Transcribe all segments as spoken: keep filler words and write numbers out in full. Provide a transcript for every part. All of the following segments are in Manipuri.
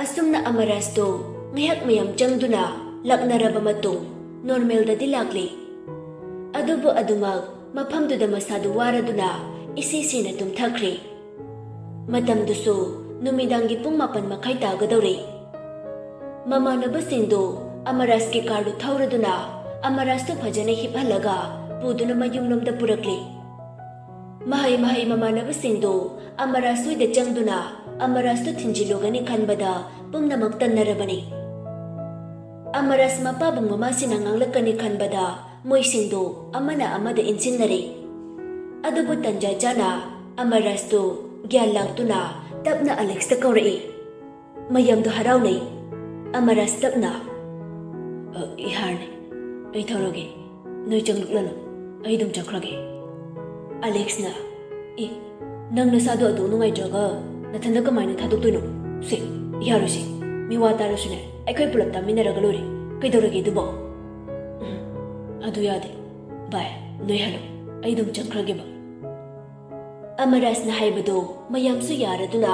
ꯑꯁꯨꯝꯅ ꯑꯃꯔꯥꯖꯇꯨ ꯉꯥꯏꯍꯥꯛ ꯃꯌꯥꯝ ꯆꯪꯗꯨꯅ ꯂꯥꯛꯅꯔꯕ ꯃꯇꯨꯡ ꯅꯣꯔꯃꯦꯜꯗꯗꯤ ꯂꯥꯛꯂꯤ꯫ ꯑꯗꯨꯕꯨ ꯑꯗꯨꯃꯛ ꯃꯐꯝꯗꯨꯗ ꯃꯁꯥꯗꯨ ꯋꯥꯔꯗꯨꯅ ꯏꯁꯤ ꯁꯤꯅ ꯇꯨꯝꯊꯈ꯭ꯔꯦ꯫ ꯃꯇꯝꯗꯨꯁꯨ ꯅꯨꯃꯤꯗꯥꯡꯒꯤ ꯄꯨꯡ ꯃꯥꯄꯟ ꯃꯈꯥꯏ ꯇꯥꯒꯗꯧꯔꯦ꯫ ꯃꯃꯥꯟꯅꯕꯁꯤꯡꯗꯨ ꯑꯃꯔꯥꯖꯀꯤ ꯀꯥꯔꯗꯨ ꯊꯧꯔꯗꯨꯅ ꯑꯃꯔꯥꯖꯇꯨ ꯐꯖꯅ ꯍꯤꯞꯍꯜꯂꯒ ꯄꯨꯗꯨꯅ ꯃꯌꯨꯝꯂꯣꯝꯗ ꯄꯨꯔꯛꯂꯤ꯫ ꯃꯍꯩ ꯃꯍꯩ ꯃꯃꯥꯟꯅꯕꯁꯤꯡꯗꯨ ꯑꯃꯔꯥꯖ ꯍꯣꯏꯗ ꯆꯪꯗꯨꯅ ꯑꯃꯔꯥꯖꯇꯨ ꯊꯤꯟꯖꯤꯜꯂꯨꯒꯅꯤ ꯈꯟꯕꯗ ꯄꯨꯝꯅꯃꯛ ꯇꯟꯅꯔꯕꯅꯤ꯫ ꯑꯃꯔꯥꯖ ꯃꯄꯥꯕꯨ ꯃꯃꯥꯁꯤꯅ ꯉꯥꯡꯂꯛꯀꯅꯤ ꯈꯟꯕꯗ ꯃꯣꯏꯁꯤꯡꯗꯨ ꯑꯃꯅ ꯑꯃꯗ ꯏꯟꯁꯤꯟꯅꯔꯦ꯫ ꯑꯗꯨꯕꯨ ꯇꯟꯖꯥ ꯆꯥꯅ ꯑꯃꯔꯥꯖꯇꯨ ꯒ꯭ꯌꯥꯟ ꯂꯥꯛꯇꯨꯅ ꯇꯞꯅ ꯑꯂꯦꯛꯁꯇ ꯀꯧꯔꯛꯏ꯫ ꯃꯌꯥꯝꯗꯨ ꯍꯔꯥꯎꯅꯩ꯫ ꯑꯃꯔꯥꯖ ꯇꯞꯅ, "ꯑ, ꯏꯍꯥꯔꯅꯦ꯫ ꯑꯩ ꯊꯧꯔꯒꯦ꯫ ꯅꯣꯏ ꯆꯪꯂꯛꯂꯅꯨ꯫ ꯑꯩ ꯑꯗꯨꯝ ꯆꯠꯈ꯭ꯔꯒꯦ꯫" ꯑꯂꯦꯛꯁꯅ, "ꯏ, ꯅꯪ ꯅꯁꯥꯗꯣ ꯑꯗꯨ ꯅꯨꯡꯉꯥꯏꯇ꯭ꯔꯒ ꯅꯊꯟꯗ ꯀꯃꯥꯏꯅ ꯊꯥꯗꯣꯛꯇꯣꯏꯅꯣ? ꯁꯦ, ꯌꯥꯔꯣꯏꯁꯦ꯫ ꯃꯤ ꯋꯥ ꯇꯥꯔꯁꯨꯅꯦ, ꯑꯩꯈꯣꯏ ꯄꯨꯂꯞ ꯇꯥꯃꯤꯟꯅꯔꯒ ꯂꯣꯏꯔꯦ꯫ ꯀꯩꯗꯧꯔꯒꯦ ꯑꯗꯨꯕꯣ?" "ꯎꯝ, ꯑꯗꯨ ꯌꯥꯗꯦ꯫ ꯚꯥꯏ, ꯅꯣꯏ ꯍꯜꯂꯣ꯫ ꯑꯩ ꯑꯗꯨꯝ ꯆꯪꯈ꯭ꯔꯒꯦꯕ꯫" ꯑꯃꯔꯥꯖꯅ ꯍꯥꯏꯕꯗꯨ ꯃꯌꯥꯝꯁꯨ ꯌꯥꯔꯗꯨꯅ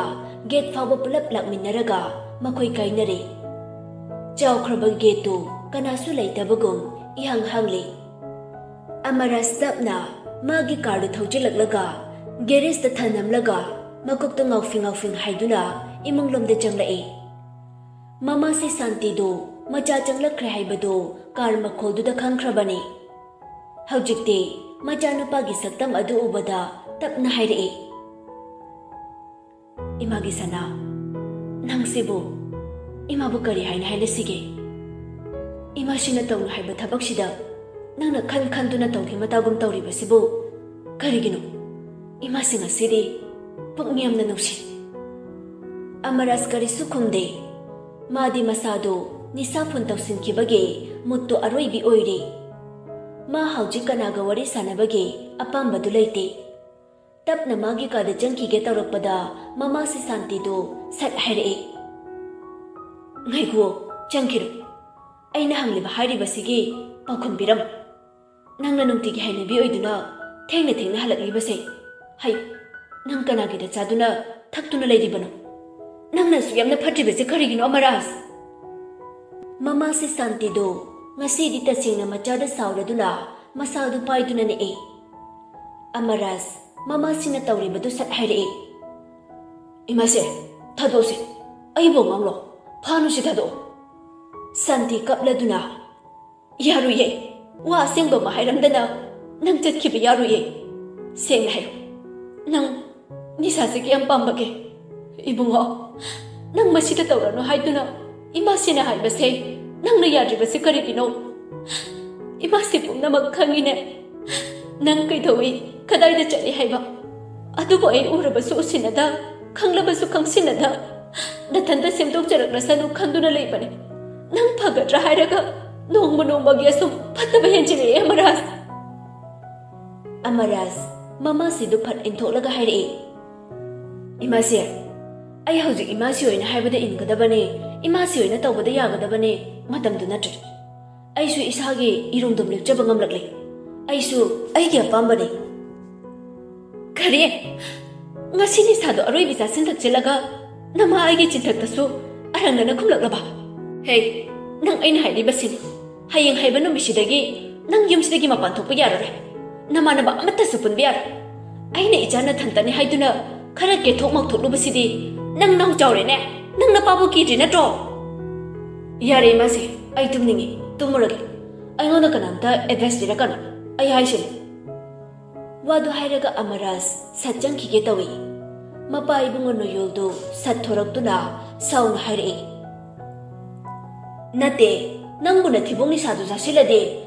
ꯒꯦꯠ ꯐꯥꯎꯕ ꯄꯨꯂꯞ ꯂꯥꯛꯃꯤꯟꯅꯔꯒ ꯃꯈꯣꯏ ꯀꯥꯏꯅꯔꯦ꯫ ꯆꯥꯎꯈ꯭ꯔꯕ ꯒꯦꯠꯇꯨ ꯀꯅꯥꯁꯨ ꯂꯩꯇꯕꯒꯨꯝ ꯏꯍꯥꯡ ꯍꯥꯡꯂꯤ꯫ ꯑꯃꯔꯥꯖ ꯇꯞꯅ ꯃꯥꯒꯤ ꯀꯥꯔꯗꯨ ꯊꯧꯖꯤꯜꯂꯛꯂꯒ ꯒꯦꯔꯦꯖꯇ ꯊꯅꯝꯂꯒ ꯃꯀꯣꯛꯇ ꯉꯥꯎꯐꯤꯡ ꯉꯥꯎꯐꯤꯡ ꯍꯥꯏꯗꯨꯅ ꯏꯃꯨꯡꯂꯣꯝꯗ ꯆꯪꯂꯛꯏ꯫ ꯃꯃꯥꯁꯤ ꯁꯥꯟꯇꯤꯗꯨ ꯃꯆꯥ ꯆꯪꯂꯛꯈ꯭ꯔꯦ ꯍꯥꯏꯕꯗꯨ ꯀꯥꯔ ꯃꯈꯣꯜꯗꯨꯗ ꯈꯪꯈ꯭ꯔꯕꯅꯤ꯫ ꯍꯧꯖꯤꯛꯇꯤ ꯃꯆꯥꯅꯨꯄꯥꯒꯤ ꯁꯛꯇꯝ ꯑꯗꯨ ꯎꯕꯗ ꯇꯞꯅ ꯍꯥꯏꯔꯛꯏ, "ꯏꯃꯥꯒꯤ ꯁꯅꯥ, ꯅꯪꯁꯤꯕꯨ ꯏꯃꯥꯕꯨ ꯀꯔꯤ ꯍꯥꯏꯅ ꯍꯥꯏꯅꯁꯤꯒꯦ? ꯏꯃꯥꯁꯤꯅ ꯇꯧꯅꯨ ꯍꯥꯏꯕ ꯊꯕꯛꯁꯤꯗ ꯅꯪꯅ ꯈꯟ ꯈꯟꯗꯨꯅ ꯇꯧꯈꯤ ꯃꯇꯥꯒꯨꯝ ꯇꯧꯔꯤꯕꯁꯤꯕꯨ ꯀꯔꯤꯒꯤꯅꯣ? ꯏꯃꯥꯁꯤ ꯉꯁꯤꯗꯤ ꯄꯨꯛꯅꯤꯡ ꯌꯥꯝꯅ ꯅꯨꯡꯁꯤ꯫" ꯑꯃꯔꯥꯖ ꯀꯔꯤꯁꯨ ꯈꯨꯝꯗꯦ꯫ ꯃꯥꯗꯤ ꯃꯁꯥꯗꯨ ꯅꯤꯁꯥ ꯐꯨꯟ ꯇꯧꯁꯤꯟꯈꯤꯕꯒꯤ ꯃꯨꯠꯇꯨ ꯑꯔꯣꯏꯕꯤ ꯑꯣꯏꯔꯤ꯫ ꯃꯥ ꯍꯧꯖꯤꯛ ꯀꯅꯥꯒ ꯋꯥꯔꯤ ꯁꯥꯟꯅꯕꯒꯤ ꯑꯄꯥꯝꯕꯗꯨ ꯂꯩꯇꯦ꯫ ꯇꯞꯅ ꯃꯥꯒꯤ ꯀꯥꯗ ꯆꯪꯈꯤꯒꯦ ꯇꯧꯔꯛꯄꯗ ꯃꯃꯥꯁꯤ ꯁꯥꯟꯇꯤꯗꯨ ꯁꯠ ꯍꯥꯏꯔꯛꯏ, "ꯉꯥꯏꯈꯨꯑꯣ, ꯆꯪꯈꯤꯔꯣ꯫ ꯑꯩꯅ ꯍꯪꯂꯤꯕ ꯍꯥꯏꯔꯤꯕꯁꯤꯒꯤ ꯄꯥꯎꯈꯨꯝ ꯄꯤꯔꯝꯃꯨ꯫ ꯅꯪꯅ ꯅꯨꯡꯇꯤꯒꯤ ꯍꯩꯅꯕꯤ ꯑꯣꯏꯗꯨꯅ ꯊꯦꯡꯅ ꯊꯦꯡꯅ ꯍꯜꯂꯛꯂꯤꯕꯁꯦ, ꯍꯩ, ꯅꯪ ꯀꯅꯥꯒꯤꯗ ꯆꯥꯗꯨꯅ ꯊꯛꯇꯨꯅ ꯂꯩꯔꯤꯕꯅꯣ? ꯅꯪꯅꯁꯨ ꯌꯥꯝꯅ ꯐꯠꯇ꯭ꯔꯤꯕꯁꯦ ꯀꯔꯤꯒꯤꯅꯣ, ꯑꯃꯔꯥꯖ? ꯃꯃꯥꯁꯤ ꯁꯥꯟꯇꯤꯗꯨ ꯉꯁꯤꯗꯤ ꯇꯁꯦꯡꯅ ꯃꯆꯥꯗ ꯁꯥꯎꯔꯗꯨꯅ ꯃꯁꯥꯗꯨ ꯄꯥꯏꯗꯨꯅ ꯅꯦꯛꯏ꯫ ꯑꯃꯔꯥꯖ ꯃꯃꯥꯁꯤꯅ ꯇꯧꯔꯤꯕꯗꯨ ꯁꯠ ꯍꯥꯏꯔꯛꯏ꯫ "ꯏꯃꯥꯁꯦ, ꯊꯥꯗꯣꯛꯑꯣꯁꯦ, ꯑꯩꯕꯨ ꯉꯥꯡꯂꯣ, ꯐꯥꯅꯨꯁꯤ, ꯊꯥꯗꯣꯛꯑꯣ"꯫ ꯁꯥꯟꯇꯤ ꯀꯞꯂꯗꯨꯅ, "ꯌꯥꯔꯣꯏꯌꯦ, ꯋꯥ ꯑꯁꯦꯡꯕ ꯑꯃ ꯍꯥꯏꯔꯝꯗꯅ ꯅꯪ ꯆꯠꯈꯤꯕ ꯌꯥꯔꯣꯏꯌꯦ꯫ ꯁꯦꯡꯅ ꯍꯥꯏꯌꯨ, ꯅꯪ ꯅꯤꯁꯥꯁꯦ ꯀꯌꯥꯝ ꯄꯥꯝꯕꯒꯦ?" "ꯏꯕꯨꯡꯉꯣ, ꯅꯪ ꯃꯁꯤꯗ ꯇꯧꯔꯅꯨ ꯍꯥꯏꯗꯨꯅ ꯏꯃꯥꯁꯤꯅ ꯍꯥꯏꯕꯁꯦ ꯅꯪꯅ ꯌꯥꯗ꯭ꯔꯤꯕꯁꯦ ꯀꯔꯤꯒꯤꯅꯣ? ꯏꯃꯥꯁꯤ ꯄꯨꯝꯅꯃꯛ ꯈꯪꯉꯤꯅꯦ꯫ ꯅꯪ ꯀꯩꯗꯧꯏ, ꯀꯗꯥꯏꯗ ꯆꯠꯂꯤ ꯍꯥꯏꯕ꯫ ꯑꯗꯨꯕꯨ ꯑꯩ ꯎꯔꯕꯁꯨ ꯎꯁꯤꯟꯅꯗ, ꯈꯪꯂꯕꯁꯨ ꯈꯪꯁꯤꯟꯅꯗ, ꯅꯊꯟꯇ ꯁꯦꯝꯗꯣꯛꯆꯔꯛꯂꯁꯅꯨ ꯈꯟꯗꯨꯅ ꯂꯩꯕꯅꯦ꯫ ꯅꯪ ꯐꯒꯗ꯭ꯔꯥ ꯍꯥꯏꯔꯒ ꯅꯣꯡꯃ ꯅꯣꯡꯃꯒꯤ ꯑꯁꯨꯝ ꯐꯠꯇꯕ ꯍꯦꯟꯖꯤꯜꯂꯛꯑꯦ, ꯑꯃꯔꯥꯖ"꯫ ꯑꯃꯔꯥꯖ ꯃꯃꯥꯁꯤꯗꯨ ꯐꯠ ꯏꯟꯊꯣꯛꯂꯒ ꯍꯥꯏꯔꯛꯏ꯫ "ꯏꯃꯥꯁꯤ, ꯑꯩ ꯍꯧꯖꯤꯛ ꯏꯃꯥꯁꯤ ꯑꯣꯏꯅ ꯍꯥꯏꯕꯗ ꯏꯟꯒꯗꯕꯅꯦ, ꯏꯃꯥꯁꯤ ꯑꯣꯏꯅ ꯇꯧꯕꯗ ꯌꯥꯒꯗꯕꯅꯦ, ꯃꯇꯝꯗꯨ ꯅꯠꯇ꯭ꯔꯦ꯫ ꯑꯩꯁꯨ ꯏꯁꯥꯒꯤ ꯏꯔꯣꯝꯗꯣꯝ ꯂꯦꯞꯆꯕ ꯉꯝꯂꯛꯂꯦ꯫ ꯑꯩꯁꯨ ꯑꯩꯒꯤ ꯑꯄꯥꯝꯕꯅꯤ"꯫ "ꯀꯔꯤ? ꯉꯁꯤ ꯅꯤꯁꯥꯗꯣ ꯑꯔꯣꯏꯕꯤ ꯆꯥꯁꯤꯟ ꯊꯛꯆꯤꯜꯂꯒ ꯅꯃꯥ ꯑꯩꯒꯤ ꯆꯤꯟꯊꯛꯇꯁꯨ ꯑꯔꯪꯅꯅ ꯈꯨꯝꯂꯛꯂꯕ? ꯍꯦ, ꯅꯪ ꯑꯩꯅ ꯍꯥꯏꯔꯤꯕꯁꯤꯅꯤ꯫ ꯍꯌꯦꯡ ꯍꯥꯏꯕ ꯅꯨꯃꯤꯠꯁꯤꯗꯒꯤ ꯅꯪ ꯌꯨꯝꯁꯤꯗꯒꯤ ꯃꯄꯥꯟ ꯊꯣꯛꯄ ꯌꯥꯔꯔꯣꯏ꯫ ꯅꯃꯥꯟꯅꯕ ꯑꯃꯠꯇꯁꯨ ꯄꯨꯟꯕ ꯌꯥꯔꯣꯏ꯫ ꯑꯩꯅ ꯏꯆꯥ ꯅꯊꯟꯇꯅꯤ ꯍꯥꯏꯗꯨꯅ ꯈꯔ ꯀꯦꯊꯣꯛ ꯃꯧꯊꯣꯛꯂꯨꯕꯁꯤꯗꯤ ꯅꯪ ꯅꯥꯎ ꯆꯥꯎꯔꯦꯅꯦ꯫ ꯅꯪ ꯅꯄꯥꯕꯨ ꯀꯤꯗ꯭ꯔꯤ ꯅꯠꯇ꯭ꯔꯣ?" "ꯌꯥꯔꯦ ꯏꯃꯥꯁꯦ, ꯑꯩ ꯇꯨꯝꯅꯤꯡꯉꯤ, ꯇꯨꯝꯃꯨꯔꯒꯦ꯫ ꯑꯩꯉꯣꯟꯗ ꯀꯅꯥꯝꯇ ꯑꯦꯗꯚꯥꯏꯁ ꯄꯤꯔꯛꯀꯅꯨ, ꯑꯩ ꯍꯥꯏꯁꯤꯅꯤ"꯫ ꯋꯥꯗꯨ ꯍꯥꯏꯔꯒ ꯑꯃꯔꯥꯖ ꯁꯠ ꯆꯪꯈꯤꯒꯦ ꯇꯧꯏ꯫ ꯃꯄꯥ ꯏꯕꯨꯡꯉꯣ ꯅꯣꯌꯣꯜꯗꯨ ꯁꯠ ꯊꯣꯔꯛꯇꯨꯅ ꯁꯥꯎꯅ ꯍꯥꯏꯔꯛꯏ꯫ "ꯅꯠꯇꯦ, ꯅꯪꯕꯨ ꯅꯊꯤꯕꯣꯡ ꯅꯤꯁꯥꯗꯨ ꯆꯥꯁꯤꯜꯂꯗꯤ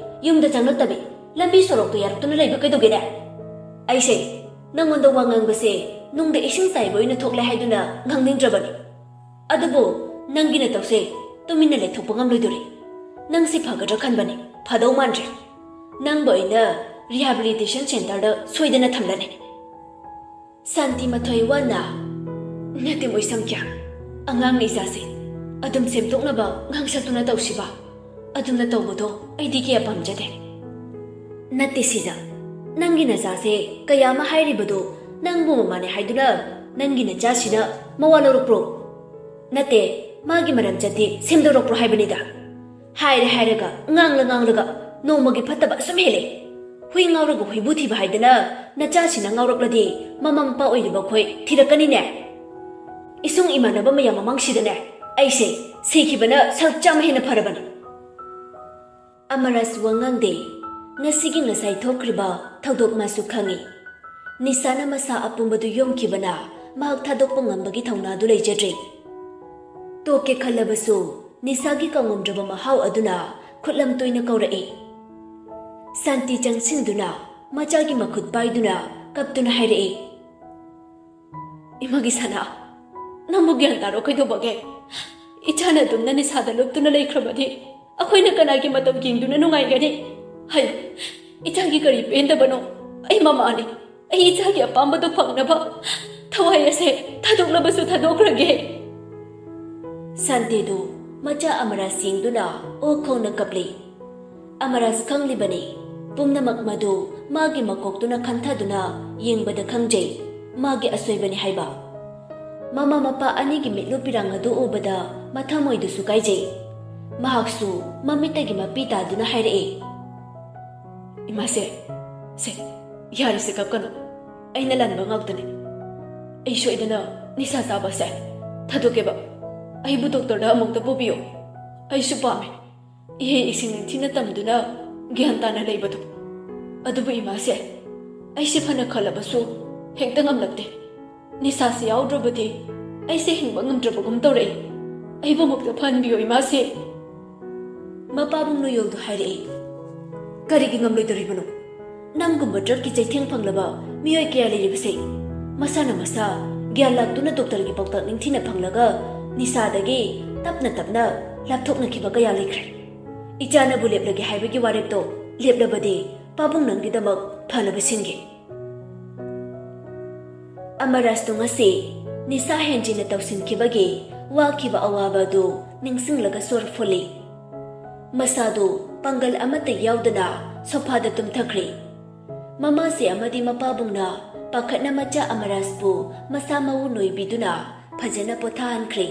ꯌꯨꯝꯗ ꯆꯪꯂꯛꯇꯕꯤ ꯂꯝꯕꯤ ꯁꯣꯔꯣꯛꯇ ꯌꯥꯔꯛꯇꯨꯅ ꯂꯩꯕ ꯀꯩꯗꯧꯒꯦꯅꯦ? ꯑꯩꯁꯦ ꯅꯪꯉꯣꯟꯗ ꯋꯥ ꯉꯥꯡꯕꯁꯦ ꯅꯨꯡꯗ ꯏꯁꯤꯡ ꯆꯥꯏꯕ ꯑꯣꯏꯅ ꯊꯣꯛꯂꯦ ꯍꯥꯏꯗꯨꯅ ꯉꯥꯡꯅꯤꯡꯗ꯭ꯔꯕꯅꯤ꯫ ꯑꯗꯨꯕꯨ ꯅꯪꯒꯤ ꯅꯇꯧꯁꯦ ꯇꯨꯃꯤꯟꯅ ꯂꯩꯊꯣꯛꯄ ꯉꯝꯂꯣꯏꯗꯣꯔꯤ꯫ ꯅꯪꯁꯦ ꯐꯒꯗ꯭ꯔꯥ ꯈꯟꯕꯅꯤ, ꯐꯗꯧ ꯃꯥꯟꯗ꯭ꯔꯦ꯫ ꯅꯪꯕꯨ ꯑꯩꯅ ꯔꯤꯍꯥꯕꯤꯂꯤꯇꯦꯁꯟ ꯁꯦꯟꯇꯔꯗ ꯁꯣꯏꯗꯅ ꯊꯝꯂꯅꯤ"꯫ ꯁꯥꯟꯇꯤ ꯃꯊ꯭ꯋꯥꯏ ꯋꯥꯅ, "ꯅꯠꯇꯦ ꯃꯣꯏꯁꯝ ꯀꯌꯥ, ꯑꯉꯥꯡꯅ ꯏꯆꯥꯁꯦ ꯑꯗꯨꯝ ꯁꯦꯝꯗꯣꯛꯅꯕ ꯉꯥꯡꯁꯛꯇꯨꯅ ꯇꯧꯁꯤꯕ꯫ ꯑꯗꯨꯝꯅ ꯇꯧꯕꯗꯣ ꯑꯩꯗꯤ ꯀꯌꯥ ꯄꯥꯝꯖꯗꯦ"꯫ "ꯅꯠꯇꯦ ꯁꯤꯖ, ꯅꯪꯒꯤ ꯅꯆꯥꯁꯦ ꯀꯌꯥ ꯑꯃ ꯍꯥꯏꯔꯤꯕꯗꯣ ꯅꯪꯕꯨ ꯃꯃꯥꯅꯦ ꯍꯥꯏꯗꯨꯅ ꯅꯪꯒꯤ ꯅꯆꯥꯁꯤꯅ ꯃꯋꯥ ꯂꯧꯔꯛꯄ꯭ꯔꯣ? ꯅꯠꯇꯦ, ꯃꯥꯒꯤ ꯃꯔꯝ ꯆꯠꯇꯤ ꯁꯦꯝꯗꯣꯔꯛꯄ꯭ꯔꯣ ꯍꯥꯏꯕꯅꯤꯗ꯫ ꯍꯥꯏꯔꯦ ꯍꯥꯏꯔꯒ, ꯉꯥꯡꯂ ꯉꯥꯡꯂꯒ ꯅꯣꯡꯃꯒꯤ ꯐꯠꯇꯕ ꯑꯁꯨꯝ ꯍꯦꯜꯂꯦ꯫ ꯍꯨꯏ ꯉꯥꯎꯔꯒ ꯍꯨꯏꯕꯨ ꯊꯤꯕ ꯍꯥꯏꯗꯅ ꯅꯆꯥꯁꯤꯅ ꯉꯥꯎꯔꯛꯂꯗꯤ ꯃꯃꯥ ꯃꯄꯥ ꯑꯣꯏꯔꯤꯕ ꯑꯩꯈꯣꯏ ꯊꯤꯔꯛꯀꯅꯤꯅꯦ꯫ ꯏꯁꯨꯡ ꯏꯃꯥꯟꯅꯕ ꯃꯌꯥꯝ ꯃꯃꯥꯡꯁꯤꯗꯅꯦ ꯑꯩꯁꯦ ꯁꯤꯈꯤꯕꯅ ꯁꯔꯨꯛ ꯆꯥꯝꯃ ꯍꯦꯟꯅ ꯐꯔꯕꯅꯤ꯫ ꯑꯃꯔꯁ ꯋꯥ ꯉꯥꯡꯗꯦ꯫ ꯉꯁꯤꯒꯤ ꯉꯁꯥꯏ ꯊꯣꯛꯈ꯭ꯔꯤꯕ ꯊꯧꯗꯣꯛ ꯃꯥꯁꯨ ꯈꯪꯏ꯫ ꯅꯤꯁꯥꯅ ꯃꯁꯥ ꯑꯄꯨꯝꯕꯗꯨ ꯌꯣꯝꯈꯤꯕꯅ ꯃꯍꯥꯛ ꯊꯥꯗꯣꯛꯄ ꯉꯝꯕꯒꯤ ꯊꯧꯅꯥꯗꯨ ꯂꯩꯖꯗ꯭ꯔꯦ꯫ ꯇꯣꯛꯀꯦ ꯈꯜꯂꯕꯁꯨ ꯅꯤꯁꯥꯒꯤ ꯀꯥꯎꯉꯝꯗ꯭ꯔꯕ ꯃꯍꯥꯎ ꯑꯗꯨꯅ ꯈꯨꯠꯂꯝ ꯇꯣꯏꯅ ꯀꯧꯔꯛꯏ꯫ ꯁꯥꯟꯇꯤ ꯆꯪꯁꯤꯟꯗꯨꯅ ꯃꯆꯥꯒꯤ ꯃꯈꯨꯠ ꯄꯥꯏꯗꯨꯅ ꯀꯞꯇꯨꯅ ꯍꯥꯏꯔꯛꯏ, "ꯏꯃꯥꯒꯤ ꯁꯅꯥ, ꯅꯪꯕꯨ ꯒ꯭ꯌꯥꯟ ꯇꯥꯔꯣ ꯀꯩꯗꯧꯕꯒꯦ? ꯏꯆꯥꯅ ꯑꯗꯨꯝꯅ ꯅꯤꯁꯥꯗ ꯂꯨꯞꯇꯨꯅ ꯂꯩꯈ꯭ꯔꯕꯗꯤ ꯑꯩꯈꯣꯏꯅ ꯀꯅꯥꯒꯤ ꯃꯇꯧ ꯌꯦꯡꯗꯨꯅ ꯅꯨꯡꯉꯥꯏꯒꯅꯤ? ꯍꯥꯏꯌꯨ, ꯏꯆꯥꯒꯤ ꯀꯔꯤ ꯄꯦꯟꯗꯕꯅꯣ? ꯑꯩ ꯃꯃꯥꯅꯤ, ꯑꯩ ꯏꯆꯥꯒꯤ ꯑꯄꯥꯝꯕꯗꯨ ꯐꯪꯅꯕ ꯊꯋꯥꯏ ꯑꯁꯦ ꯊꯥꯗꯣꯛꯂꯕꯁꯨ ꯊꯥꯗꯣꯛꯈ꯭ꯔꯒꯦ꯫" ꯁꯥꯟꯇꯤꯗꯨ ꯃꯆꯥ ꯑꯃꯔꯥꯁ ꯌꯦꯡꯗꯨꯅ ꯑꯣꯛ ꯈꯣꯡꯅ ꯀꯞꯂꯤ꯫ ꯑꯃꯔꯥꯁ ꯈꯪꯂꯤꯕꯅꯤ, ꯄꯨꯝꯅꯃꯛ ꯃꯗꯨ ꯃꯥꯒꯤ ꯃꯀꯣꯛꯇꯨꯅ ꯈꯟꯊꯗꯨꯅ ꯌꯦꯡꯕꯗ ꯈꯪꯖꯩ ꯃꯥꯒꯤ ꯑꯁꯣꯏꯕꯅꯤ ꯍꯥꯏꯕ꯫ ꯃꯃꯥ ꯃꯄꯥ ꯑꯅꯤꯒꯤ ꯃꯤꯠꯂꯨ ꯄꯤꯔꯥꯡ ꯑꯗꯨ ꯎꯕꯗ ꯃꯊꯃꯣꯏꯗꯨꯁꯨ ꯀꯥꯏꯖꯩ꯫ ꯃꯍꯥꯛꯁꯨ ꯃꯃꯤꯠꯇꯒꯤ ꯃꯄꯤ ꯇꯥꯗꯨꯅ ꯍꯥꯏꯔꯛꯏ, "ꯏꯃꯥꯁꯦ, ꯁꯦ, ꯌꯥꯔꯦꯁꯦ, ꯀꯞꯀꯅꯨ꯫ ꯑꯩꯅ ꯂꯥꯟꯕ ꯉꯥꯛꯇꯅꯤ꯫ ꯑꯩ ꯁꯣꯏꯗꯅ ꯅꯤꯁꯥ ꯆꯥꯕꯁꯦ ꯊꯥꯗꯣꯛꯀꯦꯕ꯫ ꯑꯩꯕꯨ ꯗꯣꯛꯇꯔꯗ ꯑꯃꯨꯛꯇ ꯄꯨꯕꯤꯌꯨ꯫ ꯑꯩꯁꯨ ꯄꯥꯝꯃꯦ ꯏꯍꯩ ꯏꯁꯤꯡ ꯅꯤꯡꯊꯤꯅ ꯇꯝꯗꯨꯅ ꯒ꯭ꯌꯥꯟ ꯇꯥꯅ ꯂꯩꯕꯗꯨ꯫ ꯑꯗꯨꯕꯨ ꯏꯃꯥꯁꯦ, ꯑꯩꯁꯦ ꯐꯅ ꯈꯜꯂꯕꯁꯨ ꯍꯦꯛꯇ ꯉꯝꯂꯛꯇꯦ꯫ ꯅꯤꯁꯥꯁꯤ ꯌꯥꯎꯗ꯭ꯔꯕꯗꯤ ꯑꯩꯁꯦ ꯍꯤꯡꯕ ꯉꯝꯗ꯭ꯔꯕꯒꯨꯝ ꯇꯧꯔꯛꯏ꯫ ꯑꯩꯕꯨ ꯑꯃꯨꯛꯇ ꯐꯍꯟꯕꯤꯌꯨ ꯏꯃꯥꯁꯦ꯫" ꯃꯄꯥꯕꯨꯡ ꯅꯣꯌꯣꯜꯗꯨ ꯍꯥꯏꯔꯛꯏ, "ꯀꯔꯤꯒꯤ ꯉꯝꯂꯣꯏꯗꯧꯔꯤꯕꯅꯣ? ꯅꯪꯒꯨꯝꯕ ꯗ꯭ꯔꯒꯀꯤ ꯆꯩꯊꯦꯡ ꯐꯪꯂꯕ ꯃꯤꯑꯣꯏ ꯀꯌꯥ ꯂꯩꯔꯤꯕꯁꯦ꯫ ꯃꯁꯥꯅ ꯃꯁꯥ ꯒ꯭ꯌꯥꯟ ꯂꯥꯛꯇꯨꯅ ꯗꯣꯛꯇꯔꯒꯤ ꯄꯥꯎꯇꯥꯛ ꯅꯤꯡꯊꯤꯅ ꯐꯪꯂꯒ ꯅꯤꯁꯥꯗꯒꯤ ꯇꯞꯅ ꯇꯞꯅ ꯂꯥꯞꯊꯣꯛꯅꯈꯤꯕ ꯀꯌꯥ ꯂꯩꯈ꯭ꯔꯦ꯫ ꯏꯆꯥꯅꯕꯨ ꯂꯦꯞꯂꯒꯦ ꯍꯥꯏꯕꯒꯤ ꯋꯥꯔꯦꯞꯇꯣ ꯂꯦꯞꯂꯕꯗꯤ ꯄꯥꯕꯨꯡ ꯅꯪꯒꯤꯗꯃꯛ ꯐꯅꯕ ꯁꯤꯟꯒꯦ꯫" ꯑꯃꯔꯥꯁꯇꯨ ꯉꯁꯤ ꯅꯤꯁꯥ ꯍꯦꯟꯖꯤꯟꯅ ꯇꯧꯁꯤꯟꯈꯤꯕꯒꯤ ꯋꯥꯈꯤꯕ ꯑꯋꯥꯕ ꯑꯗꯨ ꯅꯤꯡꯁꯤꯡꯂꯒ ꯁꯣꯔ ꯐꯨꯜꯂꯤ꯫ ꯃꯁꯥꯗꯨ ꯄꯥꯡꯒꯜ ꯑꯃꯠꯇ ꯌꯥꯎꯗꯅ ꯁꯣꯐꯥꯗ ꯇꯨꯝꯊꯈ꯭ꯔꯦ꯫ ꯃꯃꯥꯁꯦ ꯑꯃꯗꯤ ꯃꯄꯥꯕꯨꯡꯅ ꯄꯥꯈꯠꯅ ꯃꯆꯥ ꯑꯃꯔꯥꯁꯄꯨ ꯃꯁꯥ ꯃꯎ ꯅꯣꯏꯕꯤꯗꯨꯅ ꯐꯖꯅ ꯄꯣꯊꯥꯍꯟꯈ꯭ꯔꯦ꯫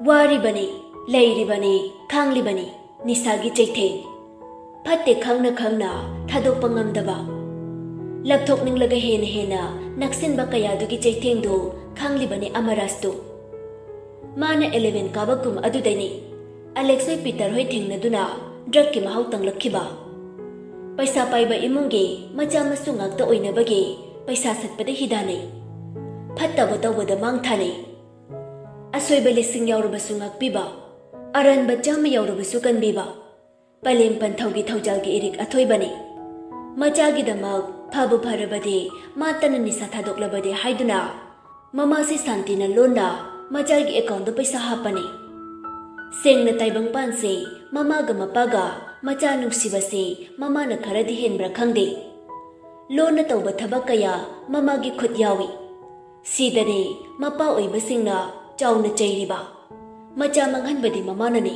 ꯋꯥꯔꯤꯕꯅꯤ, ꯂꯩꯔꯤꯕꯅꯤ, ꯈꯥꯡꯂꯤꯕꯅꯤ ꯅꯤꯁꯥꯒꯤ ꯆꯩꯊꯦꯡ꯫ ꯐꯠꯇꯦ ꯈꯪꯅ ꯈꯪꯅ ꯊꯥꯗꯣꯛꯄ ꯉꯝꯗꯕ꯫ ꯂꯥꯞꯊꯣꯛꯅꯤꯡꯂꯒ ꯍꯦꯟꯅ ꯍꯦꯟꯅ ꯅꯛꯁꯤꯟꯕ ꯀꯌꯥꯗꯨꯒꯤ ꯆꯩꯊꯦꯡꯗꯨ ꯈꯪꯂꯤꯕꯅꯤ ꯑꯃꯔꯥꯖꯇꯨ꯫ ꯃꯥꯅ eleven ꯀꯥꯕ ꯀꯨꯝ ꯑꯗꯨꯗꯅꯤ ꯑꯂꯦꯛꯁ ꯍꯣꯏ ꯄꯤꯇꯔ ꯍꯣꯏ ꯊꯦꯡꯅꯗꯨꯅ ꯗ꯭ꯔꯛꯀꯤ ꯃꯍꯥꯎ ꯇꯪꯂꯛꯈꯤꯕ꯫ ꯄꯩꯁꯥ ꯄꯥꯏꯕ ꯏꯃꯨꯡꯒꯤ ꯃꯆꯥ ꯃꯁꯨ ꯉꯥꯛꯇ ꯑꯣꯏꯅꯕꯒꯤ ꯄꯩꯁꯥ ꯁꯠꯄꯗ ꯍꯤꯗꯥꯅꯩ꯫ ꯐꯠꯇꯕ ꯇꯧꯕꯗ ꯃꯥꯡ ꯊꯥꯅꯩ꯫ ꯑꯁꯣꯏꯕ ꯂꯤꯁꯤꯡ ꯌꯥꯎꯔꯕꯁꯨ ꯉꯥꯛꯄꯤꯕ, ꯑꯔꯥꯟꯕ ꯆꯥꯝꯃ ꯌꯥꯎꯔꯕꯁꯨ ꯀꯟꯕꯤꯕ꯫ ꯄꯂꯦꯝ ꯄꯟꯊꯧꯒꯤ ꯊꯧꯖꯥꯜꯒꯤ ꯏꯔꯤꯛ ꯑꯊꯣꯏꯕꯅꯤ꯫ ꯃꯆꯥꯒꯤꯗꯃꯛ ꯐꯕꯨ ꯐꯔꯕꯗꯤ ꯃꯥꯇꯅ ꯅꯤꯁꯥ ꯊꯥꯗꯣꯛꯂꯕꯗꯤ ꯍꯥꯏꯗꯨꯅ ꯃꯃꯥꯁꯤ ꯁꯥꯟꯇꯤꯅ ꯂꯣꯟꯅ ꯃꯆꯥꯒꯤ ꯑꯦꯀꯥꯎꯟꯗ ꯄꯩꯁꯥ ꯍꯥꯞꯄꯅꯤ꯫ ꯁꯦꯡꯅ ꯇꯥꯏꯕꯪꯄꯥꯟꯁꯤ ꯃꯃꯥꯒ ꯃꯄꯥꯒ ꯃꯆꯥ ꯅꯨꯡꯁꯤꯕꯁꯤ ꯃꯃꯥꯅ ꯈꯔꯗꯤ ꯍꯦꯟꯕ꯭ꯔꯥ ꯈꯪꯗꯦ꯫ ꯂꯣꯟꯅ ꯇꯧꯕ ꯊꯕꯛ ꯀꯌꯥ ꯃꯃꯥꯒꯤ ꯈꯨꯠ ꯌꯥꯎꯏ꯫ ꯁꯤꯗꯅꯤ ꯃꯄꯥ ꯑꯣꯏꯕꯁꯤꯡꯅ ꯆꯥꯎꯅ ꯆꯩꯔꯤꯕ꯫ ꯃꯆꯥ ꯃꯥꯡꯍꯟꯕꯗꯤ ꯃꯃꯥꯅꯅꯤ꯫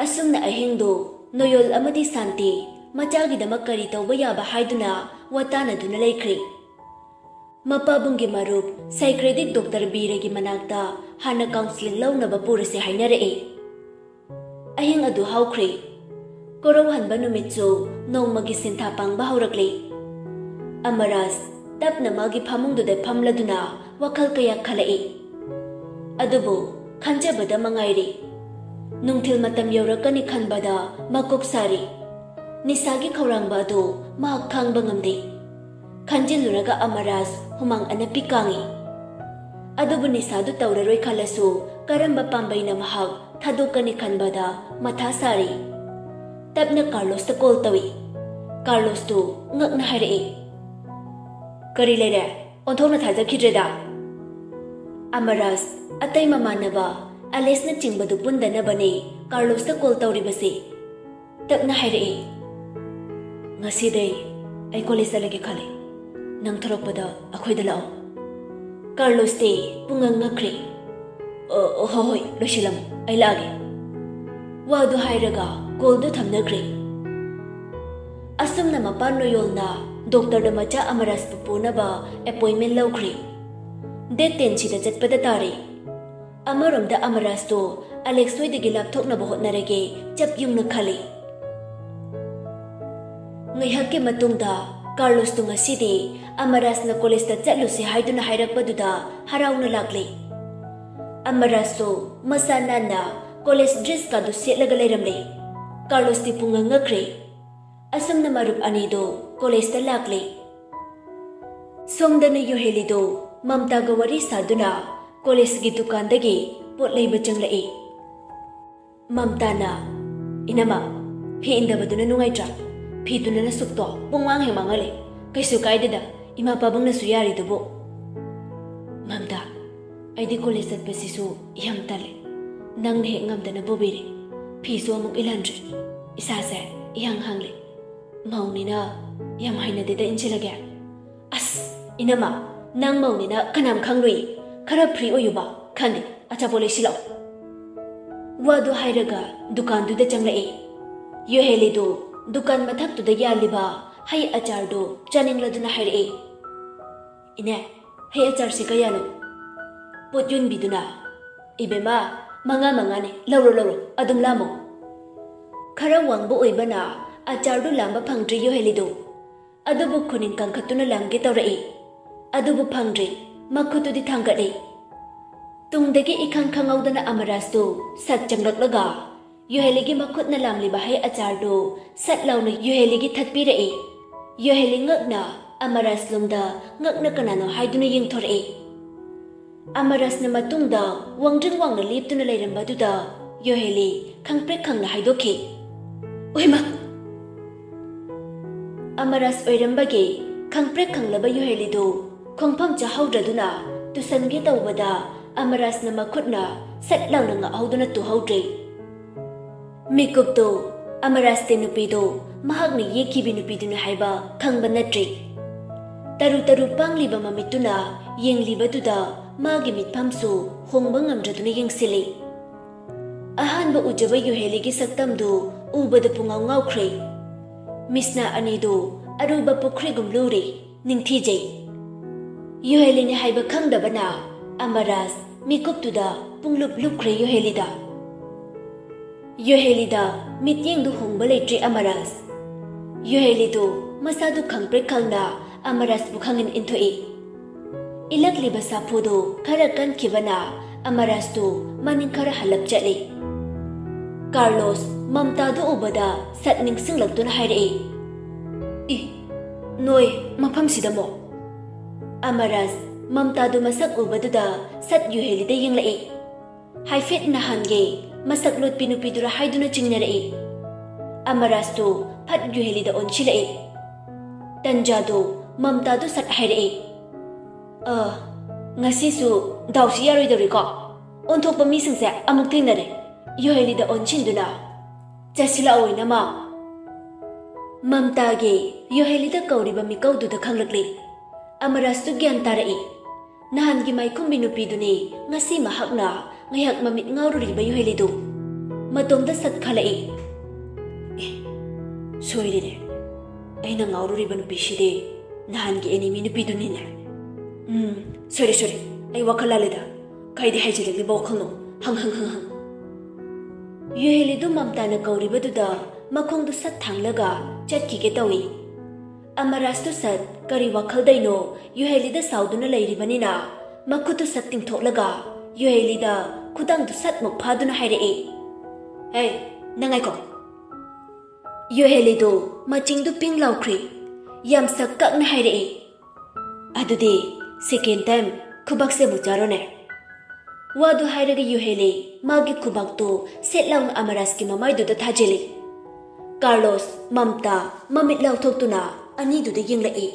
ꯑꯁꯨꯝꯅ ꯑꯍꯤꯡꯗꯨ ꯅꯣꯌꯣꯜ ꯑꯃꯗꯤ ꯁꯥꯟꯇꯤ ꯃꯆꯥꯒꯤꯗꯃꯛ ꯀꯔꯤ ꯇꯧꯕ ꯌꯥꯕ ꯍꯥꯏꯗꯨꯅ ꯋꯥꯇꯥꯅꯗꯨꯅ ꯂꯩꯈ꯭ꯔꯦ꯫ ꯃꯄꯥꯕꯨꯡꯒꯤ ꯃꯔꯨꯞ ꯁꯥꯏꯀ꯭ꯔꯦꯇꯤꯛ ꯗꯣꯛꯇꯔ ꯕꯤꯔꯒꯤ ꯃꯅꯥꯛꯇ ꯍꯥꯟꯅ ꯀꯥꯎꯟꯁꯤꯂꯤꯡ ꯂꯧꯅꯕ ꯄꯨꯔꯁꯦ ꯍꯥꯏꯅꯔꯛꯏ꯫ ꯑꯍꯤꯡ ꯑꯗꯨ ꯍꯧꯈ꯭ꯔꯦ꯫ ꯀꯣꯔꯧꯍꯟꯕ ꯅꯨꯃꯤꯠꯁꯨ ꯅꯣꯡꯃꯒꯤ ꯁꯤꯟꯊꯥ ꯄꯥꯡꯕ ꯍꯧꯔꯛꯂꯦ꯫ ꯑꯃꯔꯥꯖ ꯇꯞꯅ ꯃꯥꯒꯤ ꯐꯃꯨꯡꯗꯨꯗ ꯐꯝꯂꯗꯨꯅ ꯋꯥꯈꯜ ꯀꯌꯥ ꯈꯜꯂꯛꯏ꯫ ꯑꯗꯨꯕꯨ ꯈꯟꯖꯕꯗ ꯃꯉꯥꯏꯔꯦ꯫ ꯅꯨꯡꯊꯤꯜ ꯃꯇꯝ ꯌꯧꯔꯛꯀꯅꯤ ꯈꯟꯕꯗ ꯃꯀꯣꯛ ꯁꯥꯔꯤ꯫ ꯅꯤꯁꯥꯒꯤ ꯈꯧꯔꯥꯡꯕ ꯑꯗꯨ ꯃꯍꯥꯛ ꯈꯥꯡꯕ ꯉꯝꯗꯦ꯫ ꯈꯟꯖꯤꯜꯂꯨꯔꯒ ꯑꯃꯔꯥꯖ ꯍꯨꯃꯥꯡ ꯑꯅꯞꯄꯤ ꯀꯥꯡꯏ꯫ ꯑꯗꯨꯕꯨ ꯅꯤꯁꯥꯗꯨ ꯇꯧꯔꯔꯣꯏ ꯈꯜꯂꯁꯨ ꯀꯔꯝꯕ ꯄꯥꯝꯕꯩꯅ ꯃꯍꯥꯛ ꯊꯥꯗꯣꯛꯀꯅꯤ ꯈꯟꯕꯗ ꯃꯊꯥ ꯁꯥꯔꯤ꯫ ꯇꯞꯅ ꯀꯥꯔꯂꯣꯁꯇ ꯀꯣꯜ ꯇꯧꯏ꯫ ꯀꯥꯔꯂꯣꯁꯇꯨ ꯉꯛꯅ ꯍꯥꯏꯔꯛꯏ, "ꯀꯔꯤ ꯂꯩꯔꯦ? ꯑꯣꯟꯊꯣꯛꯅ ꯊꯥꯖꯈꯤꯗ꯭ꯔꯦꯗ!" ꯑꯃꯔꯥꯖ, ꯑꯇꯩ ꯃꯃꯥꯟꯅꯕ ꯑꯂꯦꯁꯅꯆꯤꯡꯕꯗꯨ ꯄꯨꯟꯗꯅꯕꯅꯤ ꯀꯥꯔꯂꯣꯁꯇ ꯀꯣꯜ ꯇꯧꯔꯤꯕꯁꯤ꯫ ꯇꯞꯅ ꯍꯥꯏꯔꯛꯏ, "ꯉꯁꯤꯗꯩ ꯑꯩ ꯀꯣꯂꯦꯖ ꯆꯠꯂꯒꯦ ꯈꯜꯂꯤ꯫ ꯅꯪ ꯊꯣꯔꯛꯄꯗ ꯑꯩꯈꯣꯏꯗ ꯂꯥꯛꯑꯣ꯫" ꯀꯥꯔꯂꯣꯁꯇꯤ ꯄꯨꯡꯉꯛ ꯉꯛꯈ꯭ꯔꯦ꯫ "ꯑꯣ, ꯑꯣ, ꯍꯣꯏ, ꯍꯣꯏ, ꯂꯣꯏꯁꯤꯜꯂꯝꯃꯣ, ꯑꯩ ꯂꯥꯛꯑꯒꯦ꯫" ꯋꯥꯗꯨ ꯍꯥꯏꯔꯒ ꯀꯣꯜꯗꯨ ꯊꯝꯅꯈ꯭ꯔꯦ꯫ ꯑꯁꯨꯝꯅ ꯃꯄꯥ ꯅꯣꯌꯣꯜꯅ ꯗꯣꯛꯇꯔꯗ ꯃꯆꯥ ꯑꯃꯔꯥꯖꯄꯨ ꯄꯨꯅꯕ ꯑꯦꯄꯣꯏꯟꯃꯦꯟ ꯂꯧꯈ꯭ꯔꯦ꯫ ꯗꯦꯠ ꯇꯦꯟꯁꯤꯗ ꯆꯠꯄꯗ ꯇꯥꯔꯦ꯫ ꯑꯃꯔꯣꯝꯗ ꯑꯃꯔꯥꯖꯇꯣ ꯑꯂꯦꯛꯁ ꯍꯣꯏꯗꯒꯤ ꯂꯥꯞꯊꯣꯛꯅꯕ ꯍꯣꯠꯅꯔꯒꯦ ꯆꯞ ꯌꯨꯡꯅ ꯈꯜꯂꯤ꯫ ꯉꯥꯏꯍꯥꯛꯀꯤ ꯃꯇꯨꯡꯗ ꯀꯥꯔꯂꯣꯁꯇꯨ ꯉꯁꯤꯗꯤ ꯑꯃꯔꯥꯖꯅ ꯀꯣꯂꯦꯖꯇ ꯆꯠꯂꯨꯁꯤ ꯍꯥꯏꯗꯨꯅ ꯍꯥꯏꯔꯛꯄꯗꯨꯗ ꯍꯔꯥꯎꯅ ꯂꯥꯛꯂꯦ꯫ ꯑꯃꯔꯥꯖꯁꯨ ꯃꯁꯥ ꯅꯥꯟꯅ ꯀꯣꯂꯦꯖ ꯗ꯭ꯔꯦꯁꯀꯗꯨ ꯁꯦꯠꯂꯒ ꯂꯩꯔꯝꯂꯦ꯫ ꯀꯥꯔꯂꯣꯁꯇꯤ ꯄꯨꯡꯉꯛ ꯉꯛꯈ꯭ꯔꯦ꯫ ꯑꯁꯨꯝꯅ ꯃꯔꯨꯞ ꯑꯅꯤꯗꯨ ꯀꯣꯂꯦꯖꯇ ꯂꯥꯛꯂꯦ꯫ ꯁꯣꯝꯗꯅ ꯌꯣꯍꯦꯂꯤꯗꯨ ꯃꯝꯇꯥꯒ ꯋꯥꯔꯤ ꯁꯥꯗꯨꯅ ꯀꯣꯂꯦꯖꯀꯤ ꯗꯨꯀꯥꯟꯗꯒꯤ ꯄꯣꯠ ꯂꯩꯕ ꯆꯪꯂꯛꯏ꯫ ꯃꯝꯇꯥꯅ, "ꯏꯅꯝꯃ, ꯐꯤ ꯏꯟꯗꯕꯗꯨꯅ ꯅꯨꯡꯉꯥꯏꯇ꯭ꯔꯥ? ꯐꯤꯗꯨꯅ ꯅꯁꯨꯛꯇꯣ ꯄꯨꯡꯃꯥꯡ ꯍꯦꯛ ꯃꯥꯡꯍꯜꯂꯦ꯫ ꯀꯩꯁꯨ ꯀꯥꯏꯗꯦꯗ, ꯏꯃꯥ ꯄꯥꯕꯨꯡꯅꯁꯨ ꯌꯥꯔꯤꯗꯨꯕꯨ꯫" "ꯃꯝꯇꯥ, ꯑꯩꯗꯤ ꯀꯣꯂꯦꯖ ꯆꯠꯄꯁꯤꯁꯨ ꯌꯥꯝ ꯇꯜꯂꯦ꯫ ꯅꯪꯅ ꯍꯦꯛ ꯉꯝꯗꯅ ꯄꯨꯕꯤꯔꯦ꯫ ꯐꯤꯁꯨ ꯑꯃꯨꯛ ꯏꯜꯍꯟꯗ꯭ꯔꯦ꯫ ꯏꯁꯥꯁꯦ ꯏꯍꯥꯡ ꯍꯥꯡꯂꯦ꯫ ꯃꯧꯅꯤꯅ ꯌꯥꯝ ꯍꯩꯅꯗꯦꯗ ꯏꯟꯁꯤꯜꯂꯒꯦ꯫" "ꯑꯁ, ꯏꯅꯝꯃ, ꯅꯪ ꯃꯧꯅꯤꯅ ꯀꯅꯥꯝ ꯈꯪꯂꯨꯏ꯫ ꯈꯔ ꯐ꯭ꯔꯤ ꯑꯣꯏꯌꯨꯕ꯫ ꯈꯪꯗꯦ, ꯑꯆꯥꯄꯣꯠ ꯂꯩꯁꯤꯜꯂꯛꯑꯣ꯫" ꯋꯥꯗꯨ ꯍꯥꯏꯔꯒ ꯗꯨꯀꯥꯟꯗꯨꯗ ꯆꯪꯂꯛꯏ꯫ ꯌꯣꯍꯦꯂꯤꯗꯨ ꯗꯨꯀꯥꯟ ꯃꯊꯛꯇꯨꯗ ꯌꯥꯜꯂꯤꯕ ꯍꯩ ꯑꯆꯥꯔꯗꯨ ꯆꯥꯅꯤꯡꯂꯗꯨꯅ ꯍꯥꯏꯔꯛꯏ꯫ "ꯏꯅꯦ, ꯍꯩ ꯑꯆꯥꯔꯁꯤ ꯀꯌꯥꯅꯣ?" ꯄꯣꯠ ꯌꯣꯟꯕꯤꯗꯨꯅ, "ꯏꯕꯦꯝꯃ, ꯃꯉꯥ ꯃꯉꯥꯅꯦ, ꯂꯧꯔꯣ, ꯂꯧꯔꯣ, ꯑꯗꯨꯝ ꯂꯥꯝꯃꯣ꯫" ꯈꯔ ꯋꯥꯡꯕ ꯑꯣꯏꯕꯅ ꯑꯆꯥꯔꯗꯨ ꯂꯥꯝꯕ ꯐꯪꯗ꯭ꯔꯤ ꯌꯣꯍꯦꯂꯤꯗꯨ꯫ ꯑꯗꯨꯕꯨ ꯈꯨꯅꯤꯡ ꯀꯟꯈꯠꯇꯨꯅ ꯂꯥꯝꯒꯦ ꯇꯧꯔꯛꯏ꯫ ꯑꯗꯨꯕꯨ ꯐꯪꯗ꯭ꯔꯤ꯫ ꯃꯈꯨꯠꯇꯨꯗꯤ ꯊꯥꯡꯒꯠꯂꯤ꯫ ꯇꯨꯡꯗꯒꯤ ꯏꯈꯪ ꯈꯪꯍꯧꯗꯅ ꯑꯃꯔꯥꯖꯇꯨ ꯁꯠ ꯆꯪꯂꯛꯂꯒ ꯌꯣꯍꯦꯂꯤꯒꯤ ꯃꯈꯨꯠꯅ ꯂꯥꯝꯂꯤꯕ ꯍꯩ ꯑꯆꯥꯔꯗꯨ ꯁꯠ ꯂꯥꯎꯅ ꯌꯣꯍꯦꯂꯤꯒꯤ ꯊꯛꯄꯤꯔꯛꯏ꯫ ꯌꯣꯍꯦꯂꯤ ꯉꯛꯅ ꯑꯃꯔꯥꯖ ꯂꯣꯝꯗ ꯉꯛꯅ ꯀꯅꯥꯅꯣ ꯍꯥꯏꯗꯨꯅ ꯌꯦꯡꯊꯣꯔꯛꯏ꯫ ꯑꯃꯔꯥꯖꯅ ꯃꯇꯨꯡꯗ ꯋꯥꯡꯗ꯭ꯔꯤꯡ ꯋꯥꯡꯅ ꯂꯦꯞꯇꯨꯅ ꯂꯩꯔꯝꯕꯗꯨꯗ ꯌꯣꯍꯦꯂꯤ ꯈꯪꯄ꯭ꯔꯦꯛ ꯈꯪꯅ ꯍꯥꯏꯗꯣꯛꯈꯤ, "ꯎꯏꯃꯥ!" ꯑꯃꯔꯥꯖ ꯑꯣꯏꯔꯝꯕꯒꯤ ꯈꯪꯄ꯭ꯔꯦꯛ ꯈꯪꯂꯕ ꯌꯣꯍꯦꯂꯤꯗꯨ ꯈꯣꯡꯐꯝ ꯆꯥꯍꯧꯗ꯭ꯔꯗꯨꯅ ꯇꯨꯁꯟꯒꯦ ꯇꯧꯕꯗ ꯑꯃꯔꯥꯖꯅ ꯃꯈꯨꯠꯅ ꯁꯠ ꯂꯥꯎꯅ ꯉꯥꯛꯍꯧꯗꯨꯅ ꯇꯨꯍꯧꯗ꯭ꯔꯦ꯫ ꯃꯤꯀꯨꯞꯇꯨ ꯑꯃꯔꯥꯖꯇꯤ ꯅꯨꯄꯤꯗꯨ ꯃꯍꯥꯛꯅ ꯌꯦꯛꯈꯤꯕꯤ ꯅꯨꯄꯤꯗꯨꯅꯤ ꯍꯥꯏꯕ ꯈꯪꯕ ꯅꯠꯇ꯭ꯔꯤ꯫ ꯇꯔꯨ ꯇꯔꯨ ꯄꯥꯡꯂꯤꯕ ꯃꯃꯤꯠꯇꯨꯅ ꯌꯦꯡꯂꯤꯕꯗꯨꯗ ꯃꯥꯒꯤ ꯃꯤꯠꯐꯝꯁꯨ ꯍꯣꯡꯕ ꯉꯝꯗ꯭ꯔꯗꯨꯅ ꯌꯦꯡꯁꯤꯜꯂꯤ꯫ ꯑꯍꯥꯟꯕ ꯎꯖꯕ ꯌꯨꯍꯦꯂꯤꯒꯤ ꯁꯛꯇꯝꯗꯨ ꯎꯕꯗ ꯄꯨꯡꯉꯥꯎ ꯉꯥꯎꯈ꯭ꯔꯦ꯫ ꯃꯤꯠꯁꯅꯥ ꯑꯅꯤꯗꯨ ꯑꯔꯨꯕ ꯄꯨꯈ꯭ꯔꯤꯒꯨꯝ ꯂꯨꯔꯦ꯫ ꯅꯤꯡꯊꯤꯖꯩ꯫ ꯌꯨꯍꯦꯂꯤꯅꯤ ꯍꯥꯏꯕ ꯈꯪꯗꯕꯅ ꯑꯃꯔꯥꯖ ꯃꯤꯀꯨꯞꯇꯨꯗ ꯄꯨꯡꯂꯨꯞ ꯂꯨꯞꯈ꯭ꯔꯦ ꯌꯨꯍꯦꯂꯤꯗ꯫ ꯌꯨꯍꯦꯂꯤꯗ ꯃꯤꯠꯌꯦꯡꯗꯨ ꯍꯣꯡꯕ ꯂꯩꯇ꯭ꯔꯦ ꯑꯃꯔꯥꯖ꯫ ꯌꯨꯍꯦꯂꯤꯗꯨ ꯃꯁꯥꯗꯨ ꯈꯪꯄ꯭ꯔꯦꯛ ꯈꯪꯅ ꯑꯃꯔꯥꯖꯄꯨ ꯈꯪꯏꯟ ꯏꯟꯊꯣꯛꯏ꯫ ꯏꯜꯂꯛꯂꯤꯕ ꯁꯥꯐꯨꯗꯨ ꯈꯔ ꯀꯟꯈꯤꯕꯅ ꯑꯃꯔꯥꯖꯇꯨ ꯃꯅꯤꯡ ꯈꯔ ꯍꯜꯂꯞ ꯆꯠꯂꯤ꯫ ꯀꯥꯔꯂꯣꯁ ꯃꯝꯇꯥꯗꯨ ꯎꯕꯗ ꯁꯠ ꯅꯤꯡꯁꯤꯡꯂꯛꯇꯨꯅ ꯍꯥꯏꯔꯛꯏ, "ꯏ, ꯅꯣꯏ ꯃꯐꯝꯁꯤꯗ ꯃꯣ?" ꯑꯃꯔꯥꯖ ꯃꯝꯇꯥꯗꯨ ꯃꯁꯛ ꯎꯕꯗꯨꯗ ꯁꯠ ꯌꯨꯍꯦꯂꯤꯗ ꯌꯦꯡꯂꯛꯏ꯫ ꯍꯥꯏꯐꯦꯠ ꯅꯍꯥꯟꯒꯤ ꯃꯁꯛ ꯂꯣꯠꯄꯤ ꯅꯨꯄꯤꯗꯨꯔ ꯍꯥꯏꯗꯨꯅ ꯆꯤꯡꯅꯔꯛꯏ꯫ ꯑꯃꯔꯥꯖꯇꯨ ꯐꯠ ꯌꯨꯍꯦꯂꯤꯗ ꯑꯣꯟꯁꯤꯜꯂꯛꯏ꯫ ꯇꯟꯖꯥꯗꯨ ꯃꯝꯇꯥꯗꯨ ꯁꯠ ꯍꯥꯏꯔꯛꯏ, "ꯑ, ꯉꯁꯤꯁꯨ ꯗꯥꯎꯁꯤ ꯌꯥꯔꯣꯏꯗꯧꯔꯤꯀꯣ꯫ ꯑꯣꯟꯊꯣꯛꯄ ꯃꯤꯁꯤꯡꯁꯦ ꯑꯃꯨꯛ ꯊꯦꯡꯅꯔꯦ꯫" ꯌꯨꯍꯦꯂꯤꯗ ꯑꯣꯟꯁꯤꯟꯗꯨꯅ, "ꯆꯠꯁꯤꯜꯂꯛꯑꯣ, ꯏꯅꯝꯃ꯫" ꯃꯝꯇꯥꯒꯤ ꯌꯨꯍꯦꯂꯤꯗ ꯀꯧꯔꯤꯕ ꯃꯤꯀꯧꯗꯨꯗ ꯈꯪꯂꯛꯂꯤ꯫ ꯑꯃꯔꯥꯖꯇꯨ ꯒ꯭ꯌꯥꯟ ꯇꯥꯔꯛꯏ꯫ ꯅꯍꯥꯟꯒꯤ ꯃꯥꯏꯈꯨꯝꯕꯤ ꯅꯨꯄꯤꯗꯨꯅꯤ ꯉꯁꯤ ꯃꯍꯥꯛꯅ ꯉꯥꯏꯍꯥꯛ ꯃꯃꯤꯠ ꯉꯥꯎꯔꯨꯔꯤꯕ ꯌꯨꯍꯦꯂꯤꯗꯨ꯫ ꯃꯇꯣꯝꯗ ꯁꯠ ꯈꯜꯂꯛꯏ꯫ "ꯑꯦ, ꯁꯣꯏꯔꯦꯅꯦ꯫ ꯑꯩꯅ ꯉꯥꯎꯔꯨꯔꯤꯕ ꯅꯨꯄꯤꯁꯤꯗꯤ ꯅꯍꯥꯟꯒꯤ ꯑꯦꯅꯤꯃꯤ ꯅꯨꯄꯤꯗꯨꯅꯤꯅꯦ꯫ ꯎꯝ, ꯁꯣꯏꯔꯦ, ꯁꯣꯏꯔꯦ꯫ ꯑꯩ ꯋꯥꯈꯜ ꯂꯥꯜꯂꯦꯗ꯫ ꯀꯩꯗꯤ ꯍꯥꯏꯖꯤꯜꯂꯛꯂꯤꯕ ꯋꯥꯈꯜꯅꯣ? ꯍꯪ, ꯍꯪ, ꯍꯪ, ꯍꯪ꯫" ꯌꯨꯍꯦꯂꯤꯗꯨ ꯃꯝꯇꯥꯅ ꯀꯧꯔꯤꯕꯗꯨꯗ ꯃꯈꯣꯡꯗꯨ ꯁꯠ ꯊꯥꯡꯂꯒ ꯆꯠꯈꯤꯒꯦ ꯇꯧꯏ꯫ ꯑꯃꯔꯥꯖꯇꯨ ꯁꯠ ꯀꯔꯤ ꯋꯥꯈꯜꯗꯩꯅꯣ ꯌꯨꯍꯦꯂꯤꯗ ꯁꯥꯎꯗꯨꯅ ꯂꯩꯔꯤꯕꯅꯤꯅ ꯃꯈꯨꯠꯇꯨ ꯁꯠ ꯇꯤꯡꯊꯣꯛꯂꯒ ꯌꯨꯍꯦꯂꯤꯗ ꯈꯨꯗꯥꯡꯗꯨ ꯁꯠꯃꯨꯛ ꯐꯥꯗꯨꯅ ꯍꯥꯏꯔꯛꯏ, "ꯍꯦ, ꯅꯪ ꯉꯥꯏꯈꯣ꯫" ꯌꯨꯍꯦꯂꯤꯗꯨ ꯃꯆꯤꯡꯗꯨ ꯄꯤꯡ ꯂꯥꯎꯈ꯭ꯔꯤ꯫ ꯌꯥꯝ ꯁꯛ ꯀꯛꯅ ꯍꯥꯏꯔꯛꯏ, "ꯑꯗꯨꯗꯤ second time ꯈꯨꯕꯥꯛꯁꯦ ꯑꯃꯨꯛ ꯆꯥꯔꯣꯅꯦ꯫" ꯋꯥꯗꯨ ꯍꯥꯏꯔꯒ ꯌꯨꯍꯦꯂꯤ ꯃꯥꯒꯤ ꯈꯨꯕꯥꯛꯇꯨ ꯁꯦꯠ ꯂꯥꯎꯅ ꯑꯃꯔꯥꯖꯀꯤ ꯃꯃꯥꯏꯗꯨꯗ ꯊꯥꯖꯤꯜꯂꯤ꯫ ꯀꯥꯔꯂꯣꯁ, ꯃꯝꯇꯥ ꯃꯃꯤꯠ ꯂꯥꯎꯊꯣꯛꯇꯨꯅ ꯑꯅꯤꯗꯨꯗ ꯌꯦꯡꯂꯛꯏ꯫